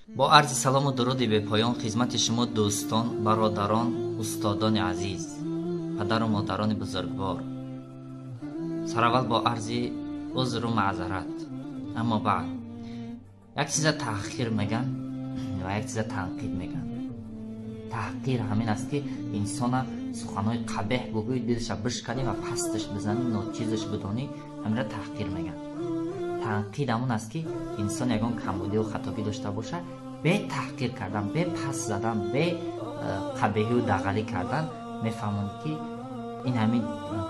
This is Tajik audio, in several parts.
Бо арзи салому дуруди бепоён хизмати шумо дӯстон, бародарон, устодони азиз, падару модарони бузургвор. Сараввал бо арзи узру маъзарат. Аммо баъд як чиза таҳқир меган ва як чиза танқид меган. Таҳқир ҳамин аст, ки инсона суханҳои қабеҳ бугӯӣ, дилша бишканӣ ва пасташ бизанӣ, ночизаш бидонӣ, ҳаминро таҳқир меган. Танқид ҳамон аст, ки инсон ягон камбудиву хатогӣ дошта бошад, бе таҳқир кардан, бе паст задан, бе қабеҳию дағалӣ кардан мефаҳманд, ки ин ҳамин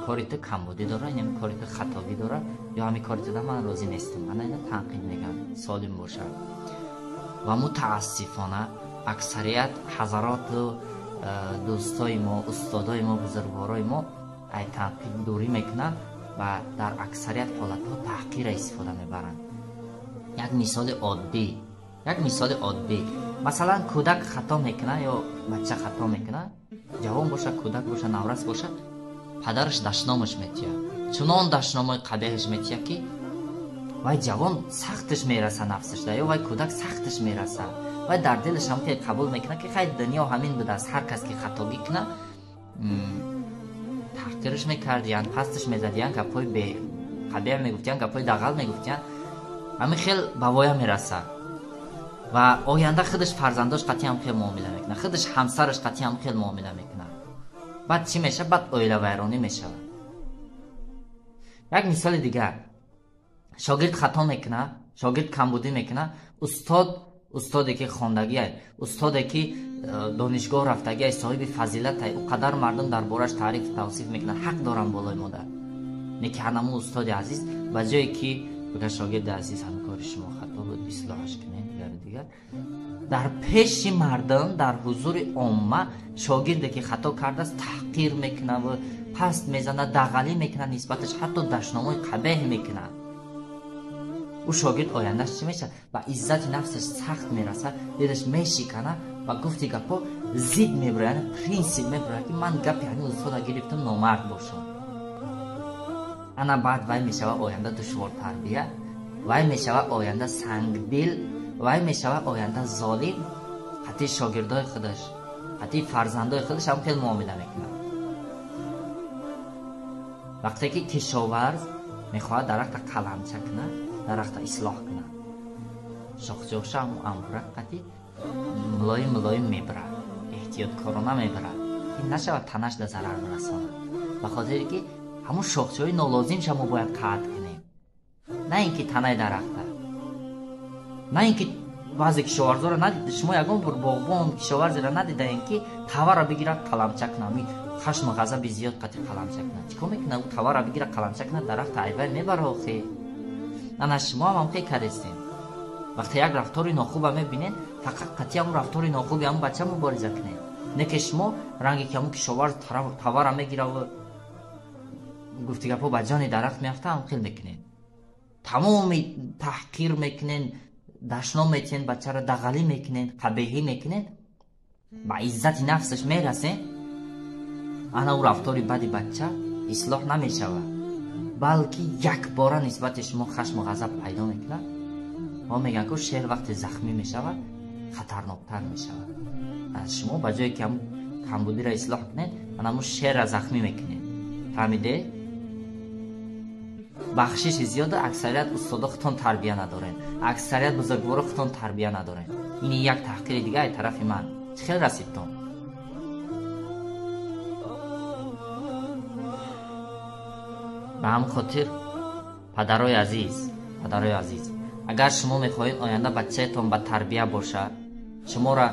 кори ту камбудӣ дорад, ин ҳамин кори ту хатогӣ дорад, ё ҳамин кори туда ман розӣ нестам. Ана ина танқид мегӯянд, солим бошад. Ва мутаассифона аксарият ҳазароту дӯстои мо, устодои мо, бузургворои мо ай танқид дурӣ мекунанд ва дар аксарият ҳолатҳо таҳқирра истифода мебаранд. Як мисоли оддӣ, як мисоли оддӣ. Масалан, кӯдак хато мекунад ё бача хато мекунад, ҷавон бошад, кӯдак бошад, наврас бошад, падараш дашномаш метиҳад. Чунон дашномои қабеҳаш метиҳад, ки вай ҷавон сахташ мераса нафсашда, ё вай кӯдак сахташ мераса. Вай дар дилаш ҳам хел қабул мекунад, ки хай дунё ҳамин будааст, ҳар кас ки хатогӣ кунад, таҳқираш мекардиянд, пасташ мезадиянд, гапҳои қабеҳ мегуфтиянд, гапҳои дағал мегуфтиянд. Ҳамин хел ба воя мерасад. Ва оянда худаш фарзандош қатъи ҳам хел муомила мекунад, худаш ҳамсараш қатъи ҳам хел муомила мекунад. Баъд чӣ мешавад? Баъд оилавайронӣ мешавад. Як мисоли дигар. Шогирд хато мекунад, шогирд камбудӣ мекунад, устод, устоде ки хондагиай, устоде ки донишгоҳ рафтагиай, соҳиби фазилатай, ӯ қадар мардум дар бораш таърифу тавсиф мекунад, ҳақ доранд болои модар. Не ки ҳанаму устоди азиз ба ҷое ки бигӯяд шогирди азиз, ҳамкори шумо хато буд, ислоҳаш кунед, дигару дигар, дар пеши мардум, дар ҳузури омма шогирде ки хато кардааст таҳқир мекунад ва паст мезанад, дағалӣ мекунад нисбаташ, ҳатто дашномои қабеҳ мекунад. Ӯ шогирд ояндаш чӣ мешавад? Ба иззати нафсаш сахт мерасад, дилаш мешиканад ва гуфти гапҳо зид мебурад, яъне принсип мебурад, ки ман гапи ҳамин устода гирифтам, номард бошам. Ана баъд вай мешавад оянда душвортарбия, вай мешавад оянда сангдил, вай мешавад оянда золим. Қатъи шогирдои худаш, қатъи фарзандои худаш ҳам хел муомила мекунад. Вақте ки кишоварз мехоҳад дарахта қаламча кунад, дарахта ислоҳ кунад, шохҷоша ҳамун амбурак қатъи мулоим мулоим мебарад, эҳтиёткорона мебарад, ки нашавад танаш да зарар расонад. Ба хотире ки ҳамун шохчаҳои нолозимша мо бояд қатъ кунем, на ин ки танаи дарахта, на ин ки баъзе кишоварзоро надид. Шумо ягон бор боғбон кишоварзеро надидаем, ки таварро бигирад қаламча кунад, хашму ғазаби зиёд қатъи қаламча кунад. Чӣ кор мекунад? Ӯ таварро бигирад қаламча кунад, дарахта айвай мебара охи. Ана шумо ҳам ҳамхел кардестем. Вақте як рафтори нохуба мебинед, фақат қатъи ҳамун рафтори нохуби ҳамун бача мубориза кунед. Не ки шумо ранге ки ҳамун кишоварз таварро мегираву гуфти гапҳо ба ҷони дарахт меафта, ҳамхел мекунед. Тамоми таҳқир мекунед, дашном метиҳед бачаро, дағалӣ мекунед, қабеҳӣ мекунед, ба иззати нафсаш мерасед. Ана ӯ рафтори бади бача ислоҳ намешавад, балки якбора нисбати шумо хашму ғазаб пайдо мекунад. Мо мегӯянд, ку шер вақте захмӣ мешавад, хатарноктар мешавад. Аз шумо ба ҷое ки ҳамун камбудиро ислоҳ кунед, ана ҳамун шерра захмӣ мекунед. Фаҳмиде? Бахшиши зиёда аксарият устодо худтон тарбия надоред, аксарият бузургворо худтон тарбия надоред. Ин як таҳқири дига ай тарафи ман. Чӣ хел расидтон? Ба ҳамин хотир падарои азиз, падарои азиз, агар шумо мехоҳед оянда бачаятон ба тарбия бошад, шуморо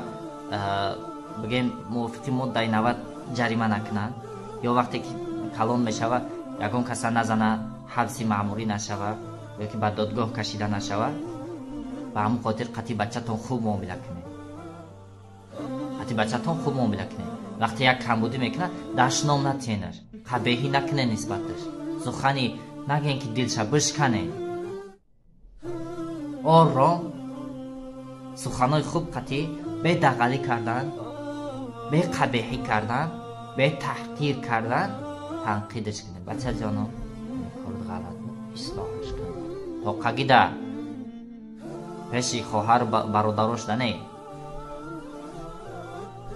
бигем мувофиқи моддаи 90 ҷарима накунанд, ё вақте ки калон мешавад ягон каса назанад, ҳабси маъмурӣ нашавад, ё ки ба додгоҳ кашида нашавад, ба ҳамин хотир қатъи бачатон хуб муомила кунед. Қатъи бачатон хуб муомила кунед. Вақте як камбудӣ мекунад, дашном натиҳенаш, қабеҳӣ накунед нисбаташ, сухани нагӯен ки дилша бишканед. Ором суханҳои хуб қатъӣ, бе дағалӣ кардан, бе қабеҳӣ кардан, бе таҳқир кардан танқидаш кунед. Бачаҷоно, кор ғалат буд, ислоҳаш кунед. Тоқагида. Пеши хоҳар бародарош да не.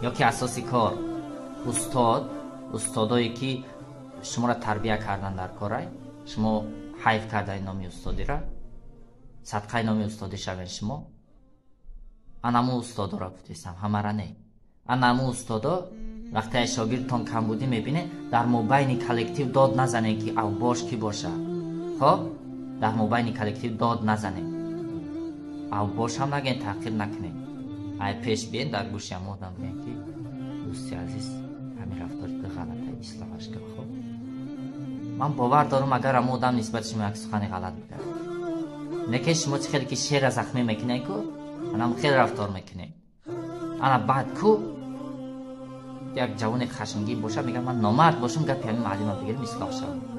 Ё ки асоси кор устод, устодое ки шуморо тарбия кардан дар корай, шумо ҳайф кардаи номи устодира, садқаи номи устодӣ шавен шумо. Анаму устодоро гуфтесам, ҳамара не. Анаму устодо вақте ай шогирдтон камбудӣ мебине, дар мобайни коллектив дод назанед, ки авбош кӣ боша. Хоб, дар мобайни коллектив дод назанед, авбош ҳам наген, таҳқир накунед. Ай пеш биен, дар гӯши ҳам одам бигӯен, ки дӯсти азиз, ҳамин рафтори ту ғалата, ислоҳаш кун. Хоб, ман бовар дорам, агар ҳамон одам нисбати шумо як сухани ғалат бигӯяд, не ки шумо чӣ хеле ки шера захмӣ мекунед ку, анам хеле рафтор мекунед. Ана баъд ку як ҷавони хашмгин боша, мегӯяд: ман номард бошам, гапи ҳамин муаллима бигирем, ислоҳ шавам.